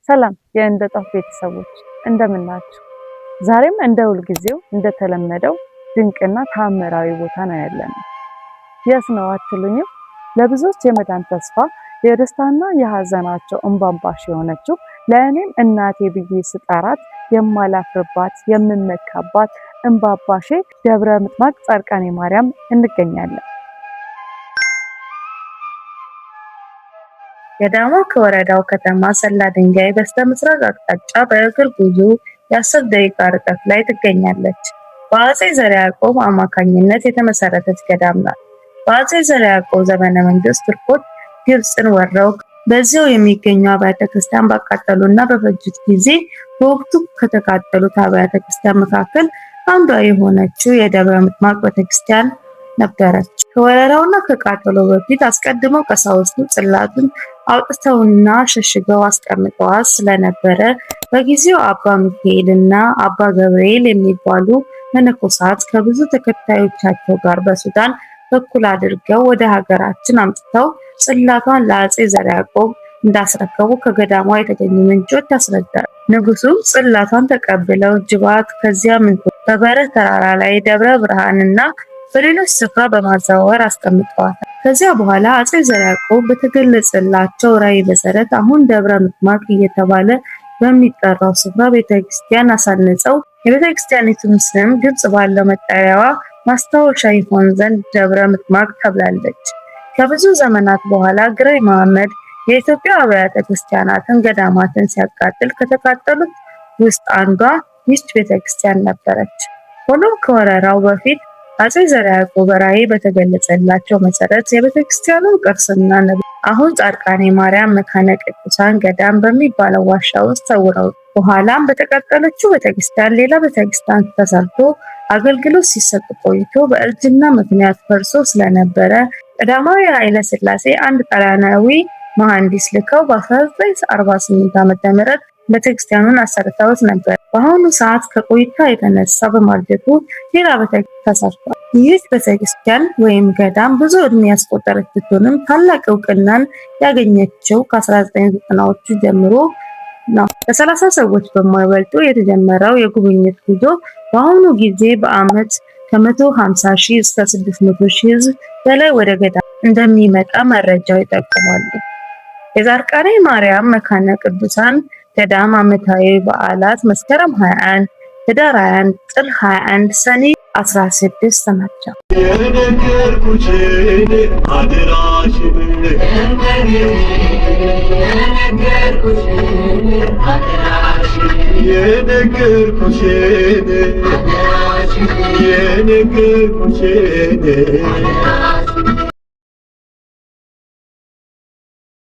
ሰላም የእንደ ጧፍ ቤተሰቦች፣ እንደምናችሁ? ዛሬም እንደ ሁልጊዜው እንደተለመደው ድንቅና ተአምራዊ ቦታ ነው ያለነው። የት ነው አትሉኝም? ለብዙዎች የመዳን ተስፋ፣ የደስታና የሀዘናቸው እንባ አባሽ የሆነችው፣ ለእኔም እናቴ ብዬ ስጠራት የማላፍርባት፣ የምመካባት እንባ አባሼ ደብረ ምጥማቅ ጻድቃኔ ማርያም እንገኛለን። ገዳሟ ከወረዳው ከተማ ሰላ ድንጋይ በስተምስራቅ አቅጣጫ በእግር ጉዞ የ10 ደቂቃ ርቀት ላይ ትገኛለች። በአፄ ዘርዓ ያዕቆብ አማካኝነት የተመሰረተች ገዳም ናት። በአፄ ዘርዓ ያዕቆብ ዘመነ መንግስት ቱርኮች ግብፅን ወረው በዚያው የሚገኙ አብያተ ክርስቲያን ባቃጠሉ እና በፈጁት ጊዜ በወቅቱ ከተቃጠሉት አብያተ ክርስቲያን መካከል አንዷ የሆነችው የደብረ ምጥማቅ ቤተክርስቲያን ነበረች። ከወረራውና ከቃጠሎው በፊት አስቀድመው ቀሳውስቱ ጽላቱን አውጥተውና ሸሽገው አስቀምጠዋት ስለነበረ በጊዜው አባ ሚካኤልና አባ ገብርኤል የሚባሉ መነኮሳት ከብዙ ተከታዮቻቸው ጋር በሱዳን በኩል አድርገው ወደ ሀገራችን አምጥተው ጽላቷን ለአፄ ዘርዓ ያዕቆብ እንዳስረከቡ ከገዳሟ የተገኙ ምንጮች ያስረዳሉ። ንጉሱም ጽላቷን ተቀብለው ጅባት፣ ከዚያም በበረህ ተራራ ላይ ደብረ ብርሃን እና በሌሎች ስፍራ በማዘዋወር አስቀምጠዋታል። ከዚያ በኋላ አፄ ዘርዓ ያዕቆብ በተገለጸላቸው ራዕይ መሰረት አሁን ደብረ ምጥማቅ እየተባለ በሚጠራው ስፍራ ቤተክርስቲያን አሳንጸው የቤተክርስቲያኒቱም ስም ግብጽ ባለው መጠሪያዋ ማስታወሻ ይሆን ዘንድ ደብረ ምጥማቅ ተብላለች። ከብዙ ዘመናት በኋላ ግራኝ መሐመድ የኢትዮጵያ አብያተ ክርስቲያናትን፣ ገዳማትን ሲያቃጥል ከተቃጠሉት ውስጥ አንዷ ይህች ቤተክርስቲያን ነበረች። ሆኖም ከወረራው በፊት አፄ ዘርዓ ያዕቆብ ራዕይ በተገለጸላቸው መሰረት የቤተክርስቲያኑን ቅርስና ንብረት አሁን ጻድቃኔ ማርያም መካነ ቅዱሳን ገዳም በሚባለው ዋሻ ውስጥ ሰውረው በኋላም በተቃጠለችው ቤተክርስቲያን ሌላ ቤተክርስቲያን ተሰርቶ አገልግሎት ሲሰጥ ቆይቶ በእርጅና ምክንያት ፈርሶ ስለነበረ ቀዳማዊ ኃይለ ሥላሴ አንድ ጣሊያናዊ መሐንዲስ ልከው በ1948 ዓ.ም ቤተክርስቲያኑን አሰርተውት ነበር። በአሁኑ ሰዓት ከቆይታ የተነሳ በማርጀቱ ሌላ ቤተክርስቲያን ተሰርቷል። ይህች ቤተክርስቲያን ወይም ገዳም ብዙ ዕድሜ ያስቆጠረች ብትሆንም ታላቅ እውቅናን ያገኘችው ከ1990ዎቹ ጀምሮ ነው። ከ30 ሰዎች በማይበልጡ የተጀመረው የጉብኝት ጉዞ በአሁኑ ጊዜ በዓመት ከ150 ሺህ እስከ 600 ሺህ ሕዝብ በላይ ወደ ገዳም እንደሚመጣ መረጃው ይጠቁማሉ። የጻድቃኔ ማርያም መካነ ቅዱሳን ገዳም ዓመታዊ በዓላት መስከረም 21፣ ህዳር 21፣ ጥር 21፣ ሰኔ 16 ናቸው። የነገርኩሽን አድራሽን የነገርኩሽን የነገርኩሽን።